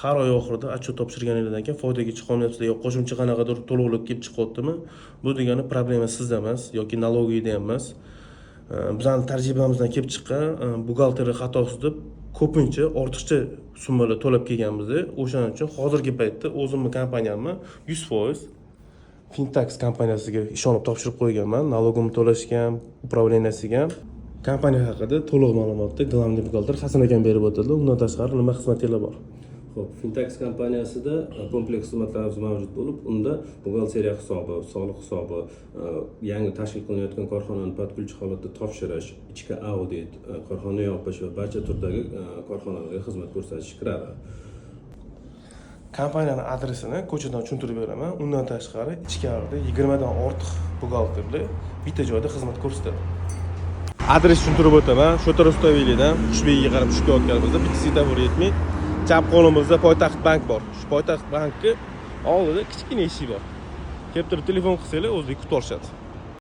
Har oy oxirida отчет topshirganinglardan keyin foydaga chiqolmayapsizlar yo qo'shimcha qanaqadir to'lovlar kelib chiqyaptimi? Bu degani problema sizda emas yoki налоговый da ham emas. Bizani tajribamizdan kelib chiqqan, buxgalteriya xatosi deb ko'pincha ortiqcha summalar to'lab kelganmiz. O'shaning uchun hozirgi paytda o'zimni kompaniyamni 100% Fintax kompaniyasiga ishonib topshirib qo'yganman. Налог imni to'lashga ham, управления siga ham. Kompaniya haqida to'liq ma'lumotni главный buxgalter Hasan akam berib o'tadilar. Undan tashqari nima xizmatinglar bor? Xo'p, Fintax kompaniyasida kompleks xizmatlarimiz mavjud bo'lib, unda buxgalteriya hisobi, soliq hisobi, yangi tashkil qilinayotgan korxonani под ключ holatda topshirish, ichki audit, korxona yopish va barcha turdagi korxonalarga xizmat ko'rsatish kiradi. Kompaniyani adresini ko'chadan tushuntirib beraman. Undan tashqari ichkarida 20 dan ortiq buxgalterlar bitta joyda xizmat ko'rsatadi. Adres tushuntirib o'taman. Shota Rustavelidan Qushbegiga qarab tushib kelayotganimizda bitta svetofor yetmay, chap qo'limizda Poytaxt bank bor. Shu Poytaxt bankni oldida kichkina eshik bor. Kelib turib telefon qilsanglar, o'zlari kutib olishadi.